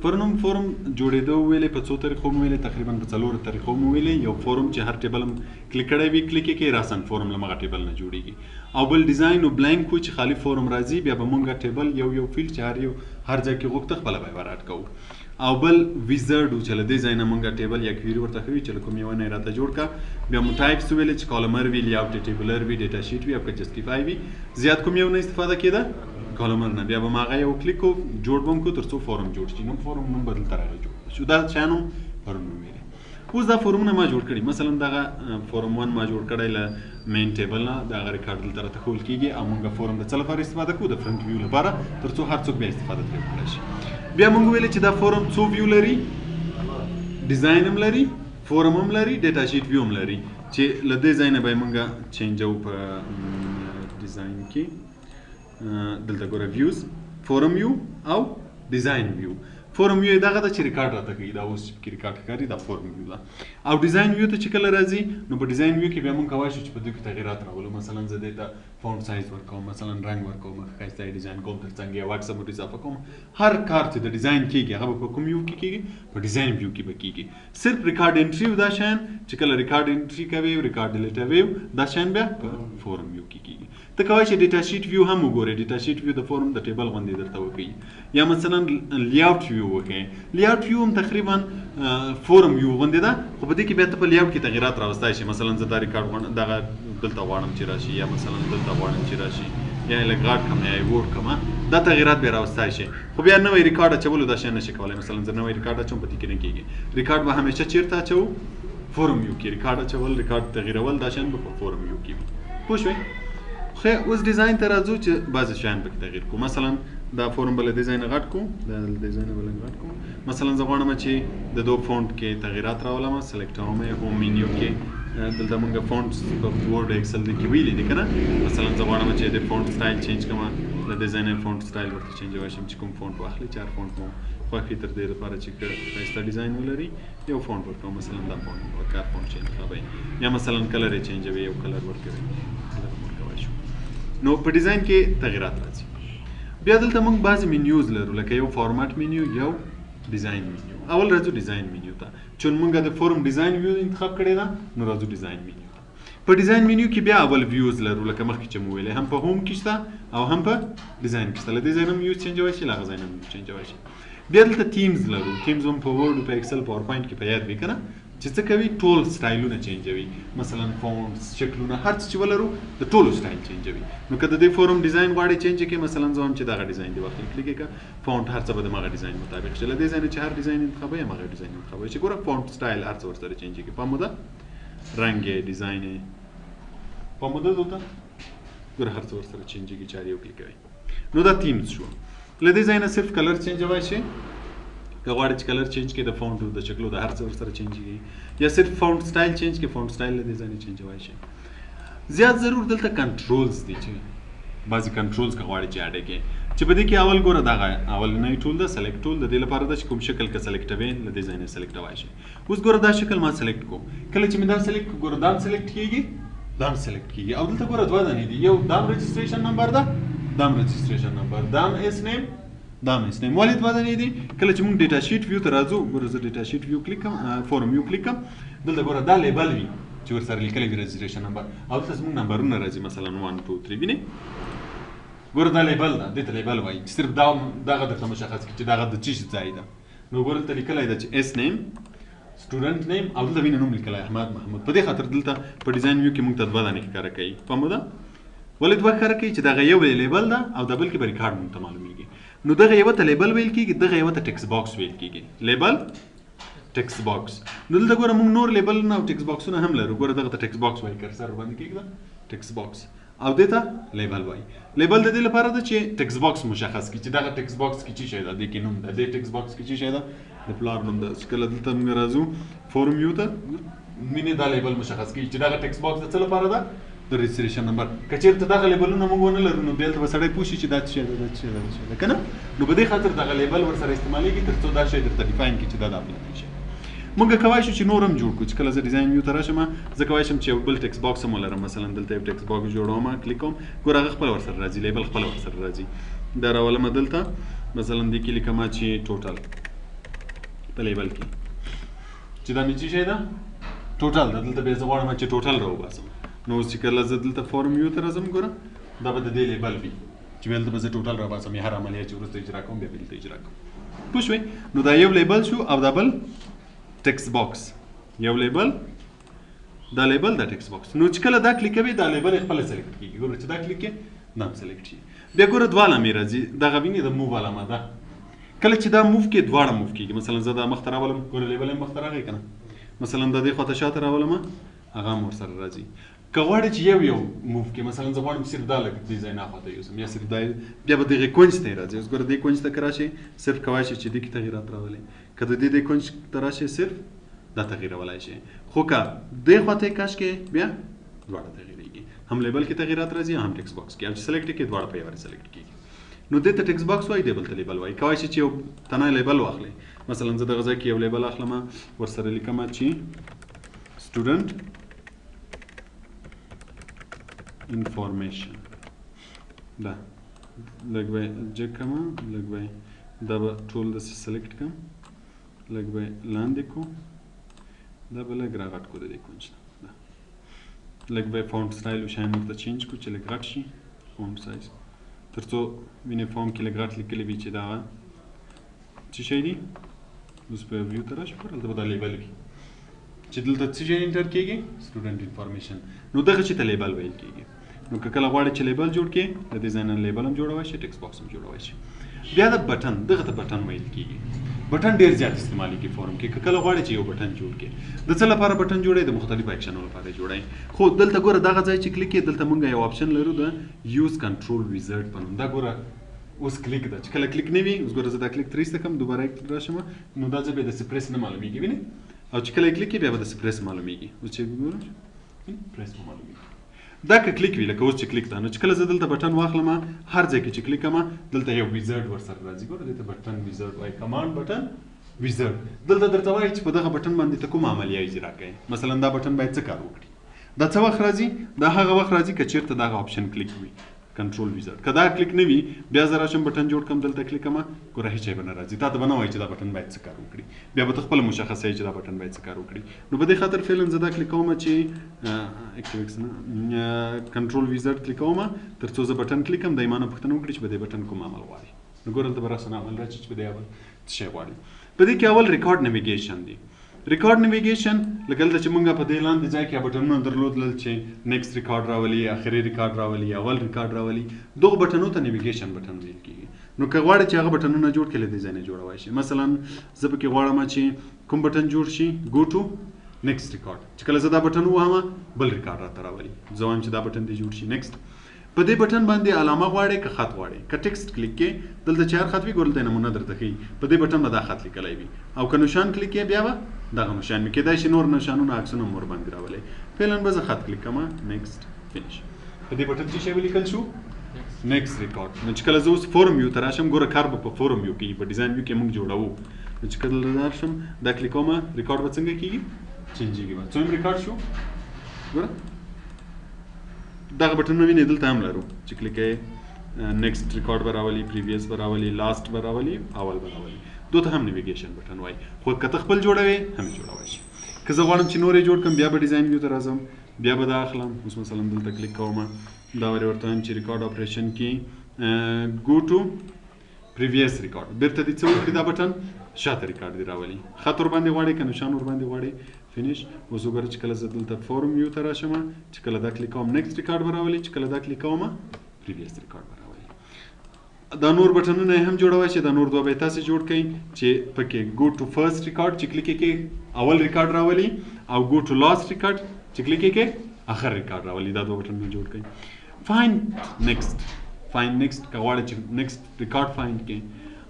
پرنوم فورم جوړېدو ویلې په څو طریقو مو ویلې، تقریبا په څلورو طریقو مو ویلې. یو فورم چې هر table هم کلیک کړی وي، کلیک یې کوي راساً فورم له مغه table نه جوړیږي. او بل design او blank و چې خالي فورم راځي، بیا به مونږ table یو یو field چې هر یو هر ځای کې غوښته خپله به یې ور add کوو. او بل wizard و چې له دې ځای نه مونږ table یا query ورته ښیو چې له کوم یوه نه یې راته جوړ کړه. بیا مو types ویلې چې columnar وي، layout tabular وي، data sheet وي او که justify وي. زیات کوم یو نه استفاده کېده؟ columnar نه. بیا به ما هغه یو کلیک کو، جوړ به هم کړو تر څو فورم جوړ شي. نوم فورم نوم به دلته راغی جوړ شو. دا شیان هم فورم نوم ویلې. اوس دا فورمونه ما جوړ کړي. مثلا دغه form 1 ما جوړ کړی له main table نه، دغه ریکارډ دلته راته ښوول کېږي. او مونږ فورم د څه لپاره استفاده کوو؟ د front view لپاره، تر څو هر څوک بیا استفاده ترې وکړای شي. بیا مونږ ویلې چې دا فورم څو view لري؟ design هم لري، فورم هم لري، data sheet view هم لري، چې له دې ځای نه به یې مونږ چینجو په design کې. دلته ګوره views، form view او design view. Form view دغه ده چې ریکارډ راته ښیي، دا اوس چې پکې ریکارډ ښکاري دا form view ده. او design view ته چې کله راځي نو په design view کې بیا مونږ کوای شو چې په دوی کې تغیرات راولو. مثلا زه دې ته font size ورکوم، مثلا رنګ ورکوم، ښایسته یې design کوم، تر څنګ یې عکس هم ورته اضافه کوم. هر کار چې د design کېږي هغه به په کوم view کې کېږي؟ په design view کې به کېږي. صرف record entry دا شیان چې کله record entry کوي، record ډیلیټوي، دا شیان بیا په form view کې کېږي. ته کوای شې data sheet view هم وګورې. Data sheet view د فورم د table غوندې درته وښیي، یا مثلا layout view وښیي. Layout view هم تقریبا form view غوندې ده، خو په دې کې بیا ته په layout کې تغیرات راوستای شې. مثلا زه دا ریکارډ غواړم، دغه دلته غواړم چې راشي، یا مثلا دلته غواړم چې راشي، یا یې لږ غټ کړم یا یې ووړ کړم، دا تغیرات بیا راوستای شې. خو بیا نوی ریکارډ اچولو دا شی نه شي کولی. مثلا زه نوی ریکارډ اچوم، په دې کې نه کېږي. ریکارډ به همیشه چېرته اچوو؟ Form view کې. ریکارډ اچول، ریکارډ تغیرول، دا شیان به په form view کې وي. پوه شوې؟ ښه، اوس design ته راځو چې بعضې شیان پکې تغییر کړو. مثلا دا فورم به له دې ځای نه غټ کړو، دا له دې ځای نه به لږ غټ کړو. مثلا زه غواړم چې د دو font کې تغیرات راولم، select کوم یې home menu کې. دلته مونږ font په Word Excel دې کې ویلي دي که نه. مثلا زه غواړم چې د font style change کړم، له دې ځای نه font style ورته چینجوی شم چې کوم font واخلي، چې هر font مو خوښ وي تر دې لپاره چې ښه ښایسته design ولري یو font ورکوم. مثلا دا font ورکړه، هر font چې انتخابوي، یا مثلا color یې چینجوي، یو color ورکوي، color هم ورکوی شو. نو په design کې تغیرات راځي. بیا دلته موږ بعضې menus لرو، لکه یو format menu، یو design menu. اول راځو design menu ته. چون موږ د form design view انتخاب کړی ده، نو راځو design menu ته. په design menu کې بیا اول views لرو، لکه مخکې چې مو ویلې، هم په home کې شته او هم په design کې شته. له دې ځای نه هم views چینجوی شي، له هغه ځای نه هم views چینجوی شي. بیا دلته themes لرو. Themes هم په Word، په Excel، PowerPoint کې په یاد وي که نه، چې څه کوي؟ ټول سټایلونه چینجوي. مثلا fonts، شکلونه، هر څه چې ولرو د ټولو سټایل چینجوي. نو که د دې form design غواړې change کړې، مثلا زه وایم چې دغه design دی واخلي، کلیک یې کړه، font هر څه به د مغه design مطابق شي. له دې ځای نه چې هر design انتخابوي هماغه design انتخابوي چې ګوره font style هر څه ورسره change کړي. پام مو ده، رنګ یې، design یې، پام مو ده دلته ګوره هر څه ورسره change کړي چې هر یو کلیک کوي. نو دا themes شو. له دې ځای نه صرف color چینجوی شي، که غواړې چې color change کړې د font د شکلو د هر څه ورسره change کړي، یا صرف font style change کړې، font style له دې ځای نه چینجوی شي. زیات ضرور دلته controls دي چې بعضې controls که غواړې چې add کړې، چې په دې کې اول ګوره دغه اولنی tool ده، select tool، د دې لپاره ده چې کوم شکل که سلیکټوي له دې ځای نه سلیکټوای شي. اوس ګوره دا شکل ما select کو، کله چې مې دا select کړو ګوره دا هم select کېږي، دا هم select کېږي. او دلته ګوره دوه دانې دي، یو دا هم registration number ده، دا هم registration number، دا هم S name، دا هم S name. ولې دوه دانې دي؟ کله چې موږ data sheet view ته راځو، ګوره زه data sheet view کلیک کوم، form view کلیک کوم، دلته ګوره دا label وي چې ورسره لیکلی وي registration number، او دلته زموږ نمبرونه راځي، مثلا 1 2 3. وینئ ګوره دا label ده، دې ته label وایي چې صرف دا دغه درته مشخص کړي چې دغه د څه شي ځای ده. نو ګوره دلته لیکلی ده چې S name، student name، او دلته وینئ نوم لیکلی احمد محمود. په دې خاطر دلته په design view کې موږ ته دوه دانې ښکاره کوي. پام مو ده؟ ولې دوه ښکاره کوي؟ چې دغه یو label ده او د بل کې به ریکارډ موږ ته معلومیږي. نو دغه یوه ته label ویل کېږي، دغه یوه ته text box ویل کېږي. Label، text box. نو دلته ګوره موږ نور لیبلونه او text باکسونه هم لرو. ګوره دغه ته text box وایي، cursor باندې کېږده text box، او دې ته label وایي. Label د دې لپاره ده چې text box مشخص کړي چې دغه text box کې څه شی ده، دې کې نوم ده، دې text box کې څه شی ده، د پلار نوم ده. چې کله دلته موږ راځو form view ته، مینې دا label مشخص کړي چې دغه text box د څه لپاره ده، د registration number. که چېرته دغه لیبلونه موږ ونه لرو نو بیا هلته به سړی پوه شي چې دا څه شی ده، دا څه شی ده، دا څه شی ده، که نه؟ نو په دې خاطر دغه label ورسره استعمالېږي تر څو دا شی درته define کړي چې دا د اپلای شي. موږ کوای شو چې نور هم جوړ کړو. چې کله زه design view ته راشم، زه کوای شم چې یو بل text box هم ولرم. مثلا دلته یو text box جوړوم، کلیک کوم، ګوره هغه خپله ورسره راځي، label خپله ورسره راځي. دا راولم دلته، مثلا دې کې لیکم چې total. په label کې چې دا مې څه شی ده؟ total ده. دلته بیا زه غواړم چې total راوباسم. نو اوس چې کله زه دلته form view ته راځم، ګوره دا به د دې label وي چې بیا دلته به زه total راوباسم، یا هر عملیه چې وروسته اجرا کوم بیا به دلته اجرا کوم. پوه شوئ؟ نو دا یو label شو او دا بل text box، یو label، دا label، دا text box. نو چې کله دا کلیک کوي دا label خپله select کېږي. ګوره چې دا کلیک کې دا هم select شي. بیا ګوره دوه علامې راځي، دغه وینې د move علامه ده. کله چې دا move کې دواړه move کېږي. مثلا زه دا مخته راولم، ګوره label یې مخته راغی که نه؟ مثلا دا دې خواته شاته راولم، هغه هم ورسره راځي. که غواړې چې یو یو move کې، مثلا زه غواړم صرف دا لږ دې ځای نه خواته یوسم یا صرف دا، بیا به دغې کونج ته یې راځي. اوس ګوره دې کونج ته که راشې صرف کوای شي چې دې کې تغیرات راولې، که د دې دې کونج ته راشې صرف دا تغیرولای شي. خو که دې خواته یې کش کې بیا دواړه تغیرېږي، هم label کې تغیرات راځي هم text box کې، او چې select کې دواړه په یو وارې select کېږي. نو دې ته text box وایي، دې بل ته label وایي. کوای شي چې یو تنها label واخلې. مثلا زه دغه ځای کې یو label اخلم، ورسره لیکم چې student information. دا لږ به جګ کړم، لږ به دا به ټول داسې select کړم، لږ به لاندې کو، دا به لږ راغټ کو د دې کونج نه. دا لږ به font style او شیان ورته change کو چې لږ غټ شي font size، تر څو وینې form کې لږ غټ لیکلي وي چې دا څه شی دي. اوس به view ته راشو، دلته به دا label وي چې دلته څه شی enter کېږي، student information. نو دغه شي ته label ویل کېږي. نو که کله غواړې چې label جوړ کړې، له دې ځای نه label هم جوړولی شي، text box هم جوړولی شي. بیا د button، دغه ته button ویل کېږي. button ډېر زیات استعمالېږي form کې. که کله غواړې چې یو button جوړ کړې، د څه لپاره button جوړوي؟ د مختلفو اکشنونو لپاره یې جوړوي. خو دلته ګوره دغه ځای چې کلیک یې، دلته مونږ یو option لرو د use control wizard په نوم. دا ګوره اوس کلیک ده، چې کله کلیک نه وي، اوس ګوره زه دا کلیک ترې ایسته کړم، دوباره یې راشم، نو دا ځای بیا داسې press نه معلومېږي، وینې؟ او چې کله یې کلیک کړې بیا به داسې press معلومېږي. اوس چې ګوره press به معلومېږي. دا که کلیک وي، لکه اوس چې کلیک ده، نو چې کله زه دلته button واخلم، هر ځای کې چې کلیک کړم دلته یو wizard ورسره راځي. ګوره دې ته button wizard وایي، command button wizard. دلته درته وایي چې په دغه button باندې ته کومه عملیه اجرا کوې. مثلا دا button باید څه کار وکړي. دا څه وخت راځي؟ دا هغه وخت راځي که چېرته دغه option کلیک وي، control wizard. که دا کلیک نه وي، بیا زه راشم button جوړ کړم، دلته کلیک کړم، ګوره هیڅ شی به نه راځي. تا ته به نه وایي چې دا button باید څه کار وکړي، بیا به ته خپله مشخصه یې چې دا button باید څه کار وکړي. نو په دې خاطر فعلا زه دا کلیک کوم چې ActiveX نه control wizard کلیک کوم، تر څو زه button کلیک کړم، دی ما نه پوښتنه وکړي چې په دې button کوم عمل غواړي. نو ګوره دلته به راسره عمل راشي چې په دې عمل څه شی غواړي. په دې کې اول record navigation دی. record navigation لکه دلته چې مونږ په دې لاندې ځای کې بټنونه درلودل چې next record راولي، اخري ریکارډ راولي، اول ریکارډ راولي، دغو بټنو ته navigation button ویل کېږي. نو که غواړې چې هغه بټنونه جوړ کړې، له دې ځای نه جوړولی شي. مثلا زه پکې غواړم چې کوم button جوړ شي، go to next record. چې کله زه دا button ووهم بل ریکارډ راته راولي. زه وایم چې دا button دې جوړ شي next. په دې button باندې علامه غواړې که خط غواړې؟ که text کلیک کې، دلته چې هر خط وي ګوره دلته یې نمونه درته ښیي، په دې button به دا خط لیکلی وي. او که نشان کلیک کې بیا به دغه نشان وي. کېدای شي نور نشانونه عکسونه هم ورباندې راولې. فعلا به زه خط کلیک کړم، next finish. په دې button څه شی ولیکل شو؟ next record. نو چې کله زه اوس form view ته راشم، ګوره کار به په form view کې، په design view کې موږ جوړوو. نو چې کله راشم دا کلیک کوم، ریکارډ به څنګه کېږي؟ change ېږي به. څوم ریکارډ شو؟ ګوره دغه بټنونه وینئ دلته هم لرو چې کلیک یې next record به راولي، previous به راولي، last به راولي، اول به راولي. دوی ته هم navigation button وایي. خو که ته خپل جوړوې هم یې جوړولی شي. که زه غواړم چې نور یې جوړ کړم، بیا به design view ته راځم، بیا به دا اخلم. اوس مثلا دلته کلیک کوم، دا ورې ورته وایم چې record operation کې go to previous record. بیرته دې څه وکړي؟ دا button شاته ریکارډ دې راولي. خط ورباندې غواړې که نشان ورباندې غواړې؟ finish. اوس وګوره چې کله زه دلته form view ته راشم، چې کله دا کلیک کوم next record به راولي، چې کله دا کلیک کوم previous record به راولي. دا نور بټنونه یې هم جوړولی شي. دا نور دوه به یې تاسې جوړ کړئ چې پکې go to first record چې کلیک یې کړئ اول ریکارډ راولي، او go to last record چې کلیک یې کړئ اخر ریکارډ راولي. دا دوه بټنونه جوړ کړئ. find next، find next که غواړئ چې next record find کړئ،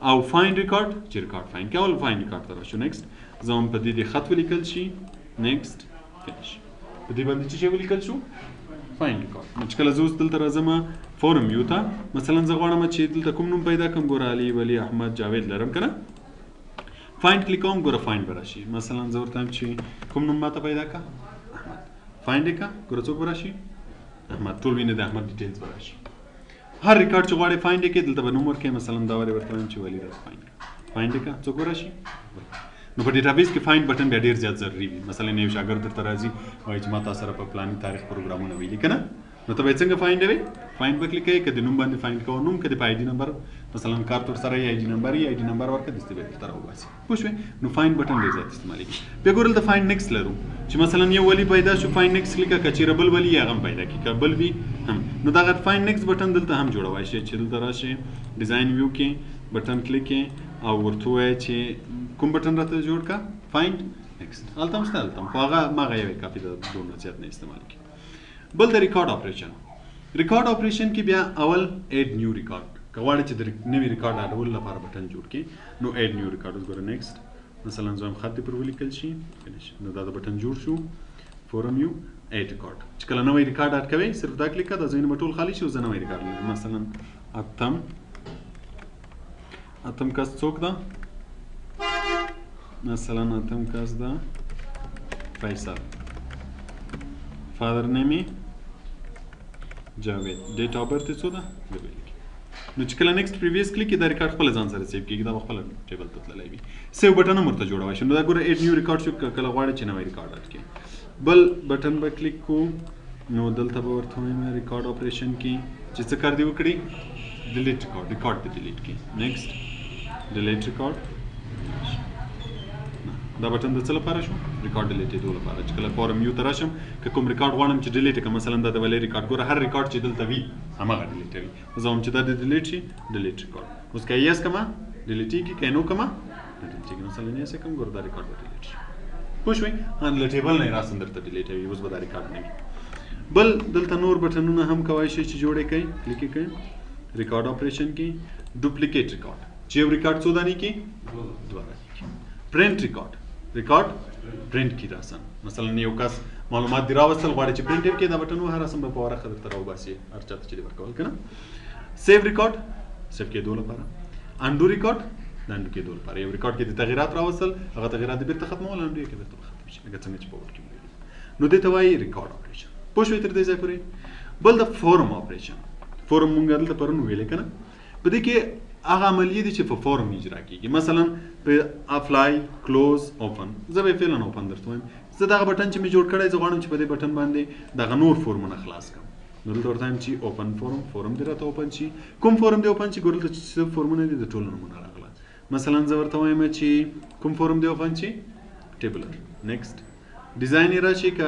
او find record چې ریکارډ find کړئ. اول find record ته راشو. next زه هم په دې دې خط ولیکل شي، next finish. په دې باندې څه شی ولیکل شو؟ find record. نو چې کله زه اوس دلته راځم form view ته، مثلا زه غواړم چې دلته کوم نوم پیدا کړم، ګوره علي، ولي، احمد، جاوید لرم که نه؟ find کلیک کوم، ګوره find به راشي. مثلا زه ورته وایم چې کوم نوم ماته پیدا کړه؟ احمد. find یې کړه، ګوره څوک به راشي؟ احمد. ټول وینې د احمد details به راشي. هر ریکارډ چې غواړې find یې کړې، دلته به نوم ورکړې. مثلا دا ورې ورته وایم چې ولي راته find کړه. find یې کړه، څوک به راشي؟ ولي. نو په database کې find button بیا ډیر زیات ضروري وي. مثلا یو شاګرد درته راځي وایي چې ما تاسو سره په پلاني تاریخ پروګرامونه ویلي که نه، نو ته به یې څنګه find وي؟ find به کلیک کوې، که د نوم باندې find کوه نوم، که د په ID number مثلا کارت ورسره یې ID number یې ID number ورکړه دستي به یې درته راوباسي. پوه شوې؟ نو find button ډېر زیات استعمالېږي. بیا ګوره دلته find next لرو چې مثلا یو ولي پیدا شو find next کلیک کړه، که چېرې بل ولي یې هغه هم پیدا کړي، که بل وي هم. نو دغه find next button دلته هم جوړوای شي چې دلته راشي design view کې button کلیک کړې او ورته ووایې چې کوم button راته جوړ کړه find next. هلته هم شته، هلته هم، خو هغه ماغه یوې کافي ده، دومره زیات نه استعمال کړي. بل د record operation. record operation کې بیا اول add new record، که غواړې چې د نوي record اډولو لپاره button جوړ کړي نو add new record. اوس ګوره next مثلا زه وایم خط دې پر ولیکل شي، finish. نو دا د button جوړ شو. form view add record، چې کله نوی record add کوې صرف دا کلیک کړه، دا ځایونه به ټول خالي شي او زه نوی ریکارډ لرم. مثلا اتم، اتم کس څوک ده؟ مثلا اتم کس ده فیصل، father name یې جاوید، date of birth یې څو ده؟ زه به لیکم. نو چې کله next previous کلیک کړي دا ریکارډ خپله ځان سره save کېږي، دا به خپله table ته تللی وي. save button هم ورته جوړولی شي. نو دا ګوره add new record شو، که کله غواړې چې نوی record add کړي. بل button به کلیک کړو، نو دلته به ورته وایم record operation کې چې څه کار دې وکړي، delete record، record دې delete کړي. next delete record. دا button د څه لپاره شو؟ record delete کېدو لپاره. چې کله form view ته راشم که کوم ریکارډ غواړم چې delete کړم، مثلا دا د ولې ریکارډ، ګوره هر ریکارډ چې دلته وي هماغه delete وي. زه وایم چې دا دې delete شي، delete record. اوس که yes کړم delete کېږي، که no کړم نه delete کېږي. مثلا yes کړم، ګوره دا ریکارډ به delete شي. پوه شوئ؟ له table نه یې راساً درته delete وي، اوس به دا ریکارډ نه وي. بل دلته نور button ونه هم کوای شئ چې جوړ یې کړئ، کلیک یې کړئ. record operation کې duplicate record، چې یو ریکارډ څو دانې کې؟ دوه دانې کې. print record، record print کی راسن. مثلا یو کس معلومات دی راوستل غواړي چې پرینټ یې کړي، دا button وهه راسن به په ورقه درته راوباسي هر چاته چې دې ورکول که نه. save record، save کېدو لپاره. undo record، د undo کېدو لپاره. یو ریکارډ کې د تغییرات راوستل، هغه تغییرات دې بېرته ختمول، undo یې کړي بېرته به ختم شي، لکه څنګه چې په Word کې ویلي. نو دې ته وایي record operation. پوه شوئ تر دې ځای پورې؟ بل د form operation. form مونږ دلته پرون ویلې که نه، په دې کې هغه عملیې دي چې په form اجرا کېږي. مثلا په apply، close، open. زه به یې فعلا open درته وایم. زه دغه button چې مې جوړ کړی، زه غواړم چې په دې button باندې دغه نور form ونه خلاص کړم. نو دلته ورته وایم چې open form، form دې راته open شي. کوم form دې open شي؟ ګوره دلته چې څه form ونه دي د ټولو نومونه راغله. مثلا زه ورته وایم چې کوم form دې open شي؟ tabular. next design یې راشي که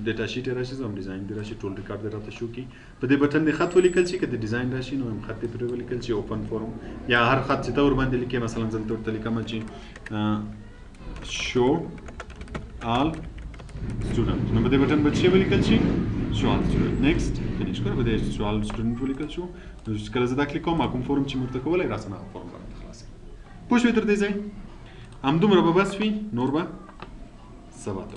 data sheet یې راشي، زه هم design دې راشي، ټول ریکارډ دې راته شو کړي. په دې button دې خط ولیکل شي، که د design راشي نو هم خط دې پرې ولیکل شي، open form یا هر خط چې ته ورباندې لیکې. مثلا زه دلته ورته لیکم چې show all student، نو په دې button به څه ولیکل شي؟ show all student. next finish کړه، په دې show all student ولیکل شو. نو چې کله زه دا کلیک کوم، کوم form چې مې ورته کولی راسه هغه form به راته خلاص کړي. پوه شوې تر دې ځای؟ همدومره به بس وي، نور به سبا ته.